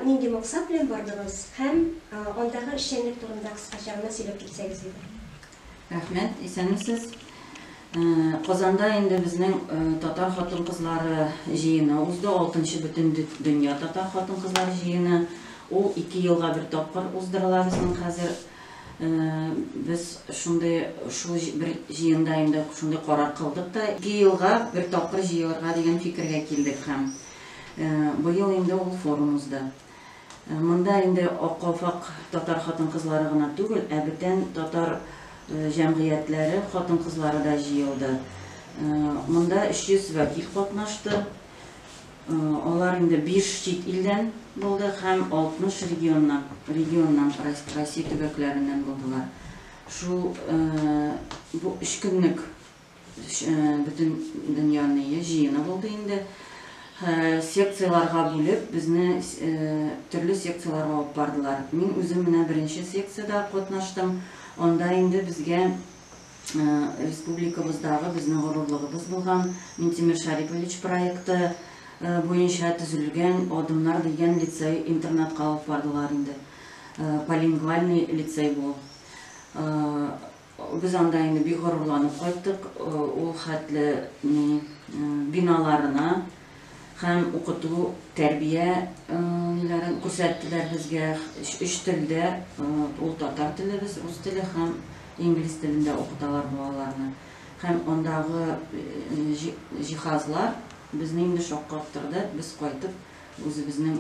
нинди максат белән бардыгыз һәм андагы эшчәнлек турында кыскача гына сөйләп китсәгез иде. Рәхмәт, исәнмесез. Казанда инде безнең татар хатын-кызлары җыены узды, алтынчы бөтендөнья татар хатын-кызлары җыены. Ул 2 елга бер тапкыр уздырыла безнең хәзер. Без шундый шул бер җыенда инде шундый карар кылдык та, 2 елга бер тапкыр җыелырга дигән фикергә килдек һәм быел инде ул форум узды. Монда инде Ак калфак татар хатын-кызлары гына түгел, ә бөтен татар җәмгыятьләре хатын-кызлары да җыелды. Монда 300 вәкил катнашты. Алар инде 5 чит илдән булды һәм 60 регионнан, регионнан, Россия төбәкләреннән булдылар. Шул бу өч көнлек бөтен дөньяны җыены булды инде. Секцияларга бүлеп, безне төрле секцияларга алып бардылар. Мин үзем менә беренче секциядә катнаштым. Анда инде безгә республикабыздагы безнең горурлыгыбыз булган Минтимер Шарипович проекты буенча төзелгән Адымнар дигән лицей-интернатка алып бардылар инде. Полингвальный лицей бу. Без анда инде бик горурланып кайттык. Ул хәтле биналарына һәм укыту, тәрбия ниләрен күрсәттеләр безгә. Өч телдә, ул татар телебез, рус теле һәм инглиз телендә укыталар балаларны. Һәм андагы җиһазлар безне инде шаккаттырды. Без кайтып үзебезнең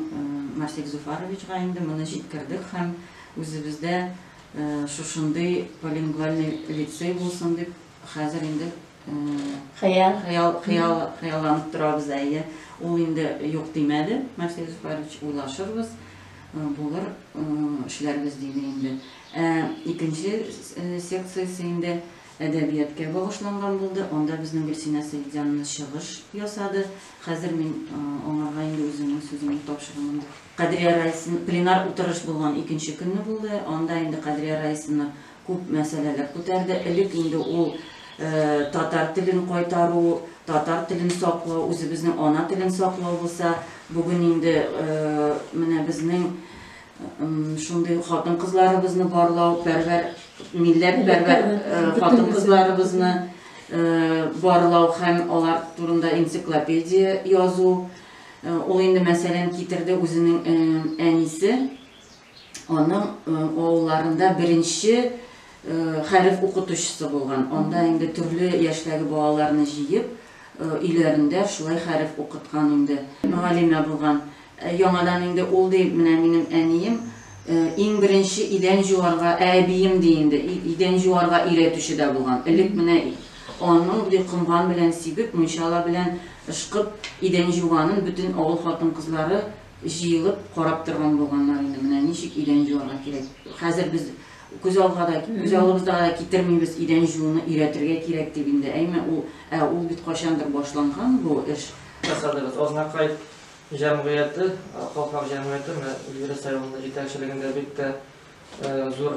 Марсель Зуфаровичка инде моны җиткердек һәм үзебездә шушындый полингвальный лицей булсын дип хәзер инде хыял хыял хыял хыялланып торабыз, әйе. Ул инде юк димәде Марсель Зуфарович, уйлашырбыз, булыр, эшләрбез диде инде. Ә икенче секциясе инде әдәбияткә багышланган булды. Анда безнең Гөлсинә Сәетҗанова чыгыш ясады. Хәзер мин аңарга инде үземнең сүземне тапшырырмын. Кадрия Раисовна пленар утырыш булган икенче көнне булды. Анда инде Кадрия Раисовна күп мәсьәләләр күтәрде. Элек инде ул татар телен кайтару, татар телен саклау, үзебезнең ана телен саклау булса, бүген инде менә безнең шундый хатын-кызларыбызны барлау, пәрвәр, милләт пәрвәр хатын-кызларыбызны барлау һәм алар турында энциклопедия язу. Ул инде мәсәлән китерде үзенең әнисе, аның авылларында беренче хәреф укытучысы булган. Анда инде төрле яшьтәге балаларны җыеп, өйләрендә шулай хәреф укыткан инде. Мөгаллимә булган. Яңадан инде ул ди, менә минем әнием иң беренче идән җуарга, ә әбием ди инде, идән җуарга өйрәтүче дә булган. Элек менә аның ди комган белән сибеп, мунчала белән ышкып идән җуганын бөтен авыл хатын-кызлары җыелып карап торган булганнар инде. Менә ничек идән җуарга кирәк. Хәзер без күз алга да, күз алдыбызда да китермибез идән җууны өйрәтергә кирәк дип инде. Әйме ул, ә ул бит кайчандыр башланган бу эш. Ясадыгыз. Азнакай җәмгыяте, Калфак җәмгыяте менә Эльвира Саиловна җитәкчелегендә бик тә зур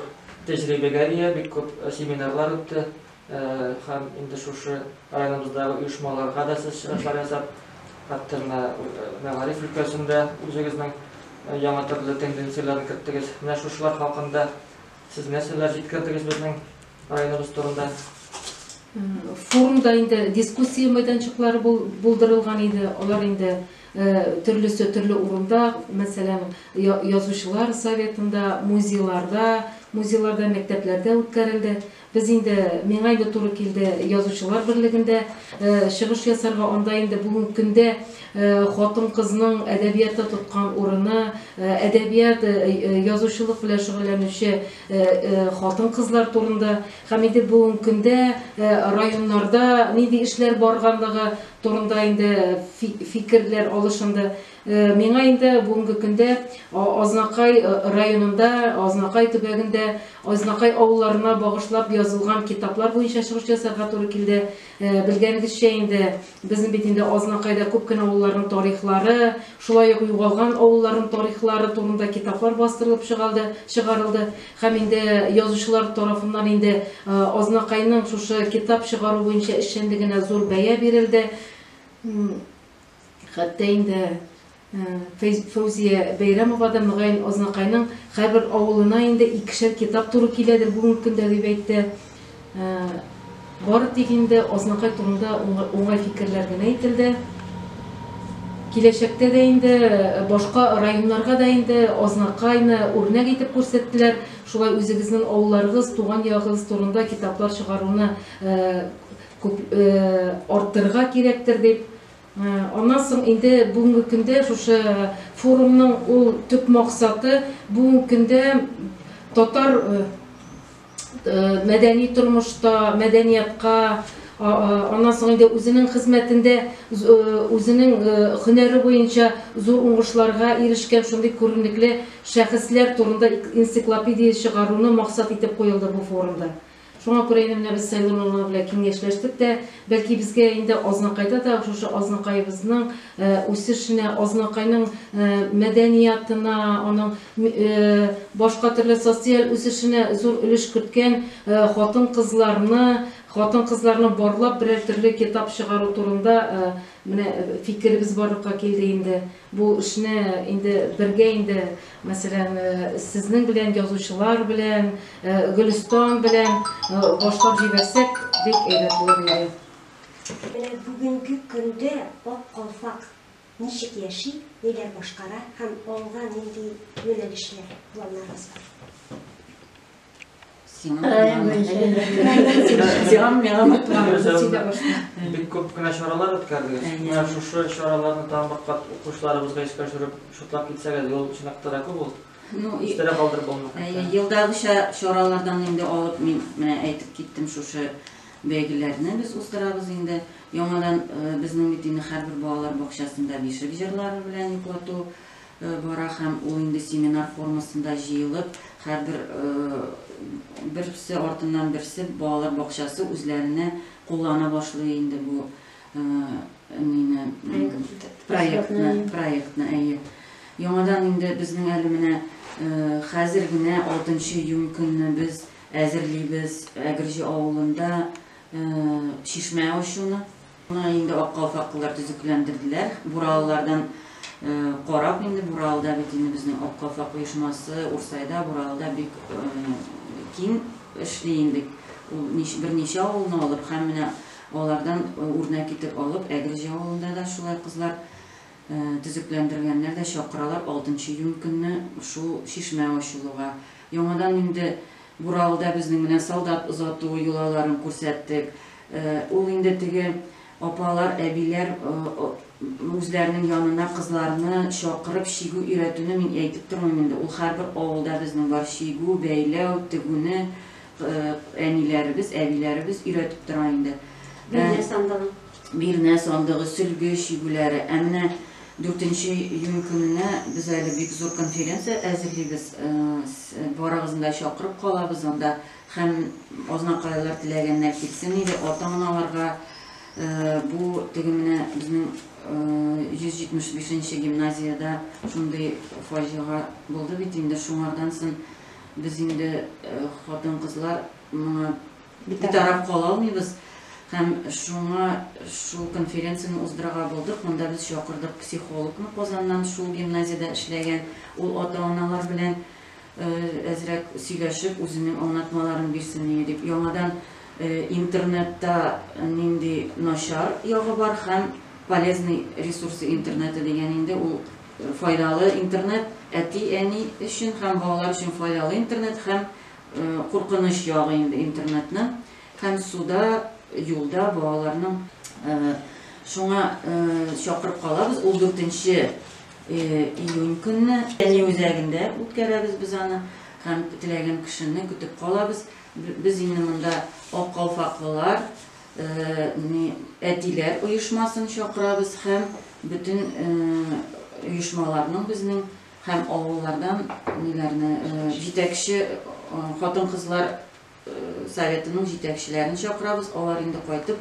тәҗрибәгә ия, бик күп семинарлар үтте. Һәм инде шушы районыбыздагы оешмаларга да сез чыгышлар ясап, хәтта менә мәгариф өлкәсендә үзегезнең яңа төрле тенденцияләрне керттегез. Менә шушылар хакында сез нәрсәләр җиткердегез безнең районыбыз турында? Форумда инде дискуссия мәйданчыклары булдырылган иде. Алар инде төрлесе төрле урында, мәсәлән, язучылар советында, музейларда, музейларда, мәктәпләрдә үткәрелде. Без инде, миңа инде туры килде язучылар берлегендә чыгыш ясарга. Анда инде бүгенге көндә хатын-кызның әдәбиятта тоткан урыны, әдәбият, язучылык белән шөгыльләнүче хатын-кызлар турында һәм инде бүгенге көндә районнарда нинди эшләр барганлыгы турында инде фикерләр алышынды. Миңа инде бүгенге көндә Азнакай районында, Азнакай төбәгендә, Азнакай авылларына багышлап язылган китаплар буенча чыгыш ясарга туры килде. Белгәнегезчә инде, безнең бит инде Азнакайда күп кенә авылларның тарихлары, шулай ук югалган авылларның тарихлары турында китаплар бастырылып чыгалды, чыгарылды. Һәм инде язучылар тарафыннан инде Азнакайның шушы китап чыгару буенча эшчәнлегенә зур бәя бирелде. Хәтта инде Фәүзия Бәйрәмова да, мөгаен, Азнакайның һәрбер авылына инде икешәр китап туры киләдер бүгенге көндә, дип әйтте. Бары тик инде Азнакай турында уңай фикерләр генә әйтелде. Киләчәктә дә инде башка районнарга да инде Азнакайны үрнәк итеп күрсәттеләр. Шулай үзегезнең авылларыгыз, туган ягыгыз турында китаплар чыгаруны күп арттырырга кирәктер дип. Аннан соң инде бүгенге көндә шушы форумның ул төп максаты бүгенге көндә татар мәдәни тормышта, мәдәниятка, аннан соң инде үзенең хезмәтендә, үзенең һөнәре буенча зур уңышларга ирешкән шундый күренекле шәхесләр турында энциклопедия чыгаруны максат итеп куелды бу форумда. Шуңа күрә инде менә без Сайлар Нурланов белән киңәшләштек тә, бәлки безгә инде Азнакайда да шушы Азнакаебызның үсешенә, Азнакайның мәдәниятына, аның башка төрле социаль үсешенә зур өлеш керткән хатын-кызларны, хатын-кызларны барлап берәр төрле китап чыгару турында менә фикеребез барлыкка килде инде. Бу эшне инде бергә инде, мәсәлән, сезнең белән, язучылар белән, Гөлстан белән башлап җибәрсәк, бик әйбәт булыр иде. Менә бүгенге көндә Ак калфак ничек яши, ниләр башкара һәм алга нинди юнәлешләр, планнарыгыз бар? Бик күп кенә чаралар үткәрдегез. Менә шушы чараларны тагын бер кат укучыларыбызга искә төшереп, шутлап китсәгез, ул чынлыкта да күп ул. Ну, Истә калдырып булмый. Елдагыча чаралардан инде алып мин менә әйтеп киттем шушы бәйгеләрне без уздырабыз инде. Яңадан безнең бит инде һәрбер балалар бакчасында бишек җырлары белән йоклату бара һәм ул инде семинар формасында җыелып, һәрбер берсе артыннан берсе балалар бакчасы үзләренә куллана башлый инде бу нине проектны, проектны әйе. Яңадан инде безнең әле менә хәзер генә 6 июнь көнне без әзерлибез Әгерҗе авылында чишмә ачуны. Моны инде Ак калфаклылар төзекләндерделәр. Буралылардан карап инде Буралыда бит инде безнең Ак калфак оешмасы Урсайда, Буралыда бик киң эшли инде. Ул берничә авылны алып һәм менә алардан үрнәк итеп алып Әгерҗе авылында да шулай кызлар төзекләндергәннәр дә чакыралар 6 июнь көнне шул чишмә ачылуга. Яңадан инде Буралыда безнең менә солдат озату йолаларын күрсәттек. Ул инде теге апалар, әбиләр үзләренең янына кызларны чакырып чигү өйрәтүне мин әйтеп тормыйм инде. Ул һәрбер авылда безнең бар чигү, бәйләү, тегүне әниләребез, әбиләребез өйрәтеп тора инде. Бирнә сандыгы. Бирнә сандыгы, сөлге чигүләре. Ә менә 4 июнь көненә без әле бик зур конференция әзерлибез. Барыгызны да чакырып калабыз анда. Һәм азнакайлылар теләгәннәр килсен иде, ата-аналарга бу теге менә безнең 175 гимназиядә шундый фаҗига булды бит инде. Шуңардан соң без инде хатын-кызлар моңа битараф кала алмыйбыз. Һәм шуңа шул конференцияне уздырырга булдык. Монда без чакырдык психологны Казаннан, шул гимназиядә эшләгән, ул ата-аналар белән әзрәк сөйләшеп, үзенең аңлатмаларын бирсен дип. Яңадан интернетта нинди начар ягы бар һәм полезный ресурсы интернета дигән инде ул файдалы интернет әти-әни өчен һәм балалар өчен файдалы интернет һәм куркыныч ягы инде интернетны һәм суда, юлда балаларның шуңа чакырып калабыз. Ул 4 июнь көнне Әни үзәгендә үткәрәбез без аны һәм теләгән кешене көтеп калабыз. Без инде монда Ак калфаклылар, әтиләр оешмасын чакырабыз һәм бөтен оешмаларның безнең һәм авыллардан ниләрне җитәкче хатын-кызлар советының җитәкчеләрен чакырабыз. Алар инде кайтып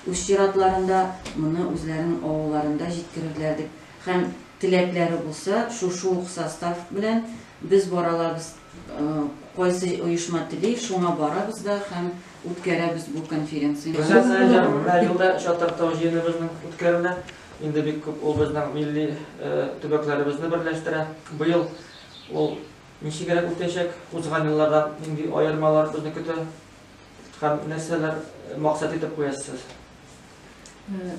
үз чиратларында моны үзләренең авылларында җиткерерләр дип. Һәм теләкләре булса, шушы ук состав белән без баралабыз, кайсы оешма тели, шуңа барабыз да һәм үткәрәбез бу конференцияне. Гүзәл Сәйдән, менә елда Чатыр тау җыены безнең үткәрелә. Инде бик күп ул безнең милли төбәкләребезне берләштерә. Быел ул ничегрәк үтәчәк, узган еллардан нинди аермалар безне көтә һәм нәрсәләр максат итеп куясыз?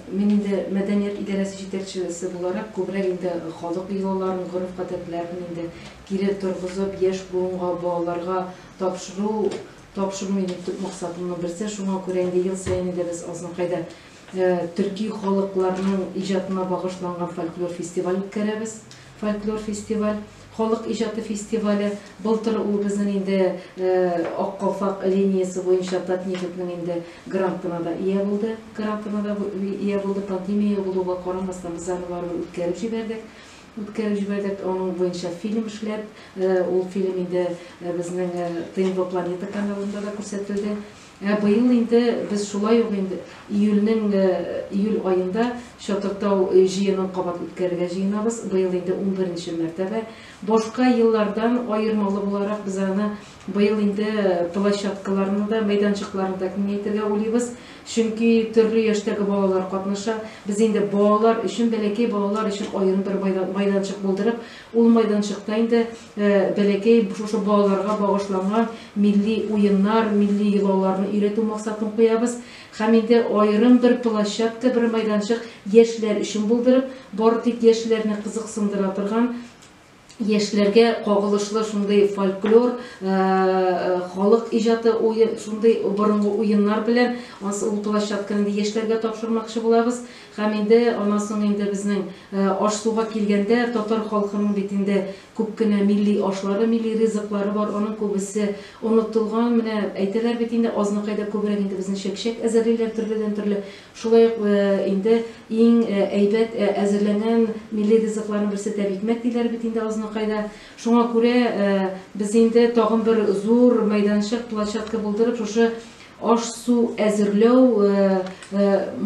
Мин инде мәдәният идарәсе җитәкчесе буларак күбрәк инде халык йолаларын, гореф-гадәтләрен инде кире торгызып, яшь буынга, балаларга тапшыру, тапшыру минем төп максатымның берсе. Шуңа күрә инде ел саен инде без Азнакайда төрки халыкларның иҗатына багышланган фольклор фестиваль үткәрәбез. Фольклор фестиваль, халык иҗаты фестивале. Былтыр ул безнең инде Ак калфак линиясе буенча Татнефтьнең инде грантына да ия булды. Грантына да ия булды. Пандемия булуга карамастан без аны барыбер үткәреп җибәрдек. Үткәреп җибәрдек. Аның буенча фильм эшләп, ул фильм инде безнең ТНВ Планета каналында да күрсәтелде. Ә быел инде без шулай ук инде июльнең июль аенда Чатыртау җыенын кабат үткәрергә җыенабыз. Быел инде 11нче мәртәбә. Башка еллардан аермалы буларак без аны быел инде площадкаларны да, мәйданчыкларны да киңәйтергә уйлыйбыз. Чөнки төрле яшьтәге балалар катнаша. Без инде балалар өчен, бәләкәй балалар өчен аерым бер майданчык булдырып, ул майданчыкта инде бәләкәй шушы балаларга багышланган милли уеннар, милли йолаларны өйрәтү максатын куябыз. Һәм инде аерым бер площадка, бер майданчык яшьләр өчен булдырып, бары тик яшьләрне кызыксындыра торган, яшьләргә кагылышлы шундый фольклор, халык иҗаты уен, шундый борынгы уеннар белән ул площадканы инде яшьләргә тапшырмакчы булабыз. Һәм инде аннан соң инде безнең аш-суга килгәндә, татар халкының бит инде күп кенә милли ашлары, милли ризыклары бар, аның күбесе онытылган. Менә әйтәләр бит инде, Азнакайда күбрәк инде безнең чәкчәк әзерлиләр төрледән-төрле. Шулай ук инде иң әйбәт әзерләнгән милли ризыкларның берсе тәбикмәк диләр бит инде Азнакайда. Шуңа күрә без инде тагын бер зур мәйданчык, площадка булдырып, шушы аш-су әзерләү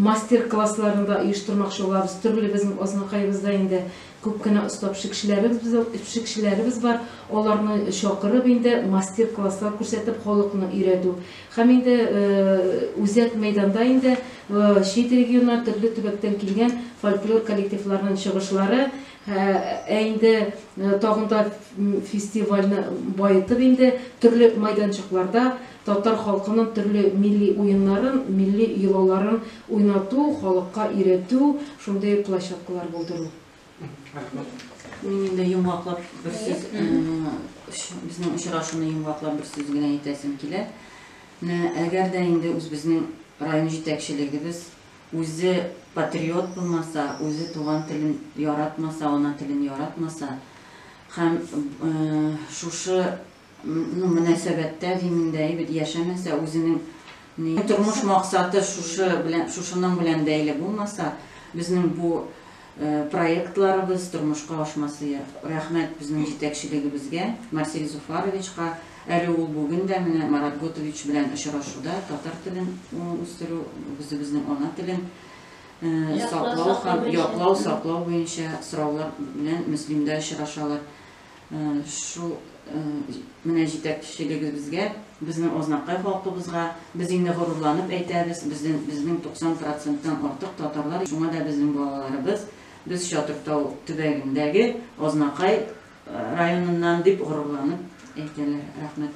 мастер-классларын да оештырмакчы булабыз. Төрле безнең Азнакайыбызда инде күп кенә оста пешекчеләребез бар. Аларны чакырып инде мастер-класслар күрсәтеп халыкны өйрәтү. Һәм инде үзәк мәйданда инде чит регионнар, төрле төбәктән килгән фольклор коллективларының чыгышлары, ә инде тагын да фестивальне баетып инде төрле майданчыкларда татар халкының төрле милли уеннарын, милли йолаларын уйнату, халыкка өйрәтү, шундый площадкалар булдыру. Мин инде йомгаклап бер сүз, безнең очрашуны йомгаклап бер сүз генә әйтәсем килә. Менә әгәр дә инде үз безнең район җитәкчелегебез үзе патриот булмаса, үзе туган телен яратмаса, ана телен яратмаса һәм шушы ну мөнәсәбәттә димендә бит яшәмәсә, үзенең тормыш максаты шушы белән, шушының белән бәйле булмаса, безнең бу проектларыбыз тормышка ашмасы. Рәхмәт безнең җитәкчелегебезгә, Марсель Зуфаровичка. Әле ул бүген дә менә Марат Готович белән очрашуда татар телен үстерү, үзебезнең ана телен саклау һәм яклау, саклау буенча сораулар белән Мөслимдә очрашалар. Шул менә җитәкчелегебезгә, безнең Азнакай халкыбызга, без инде горурланып әйтәбез, безнең 90%-тан артык татарлар, шуңа да безнең балаларыбыз, без Чатыртау төбәгендәге Азнакай районыннан дип горурланып әйтәләр. Рәхмәт.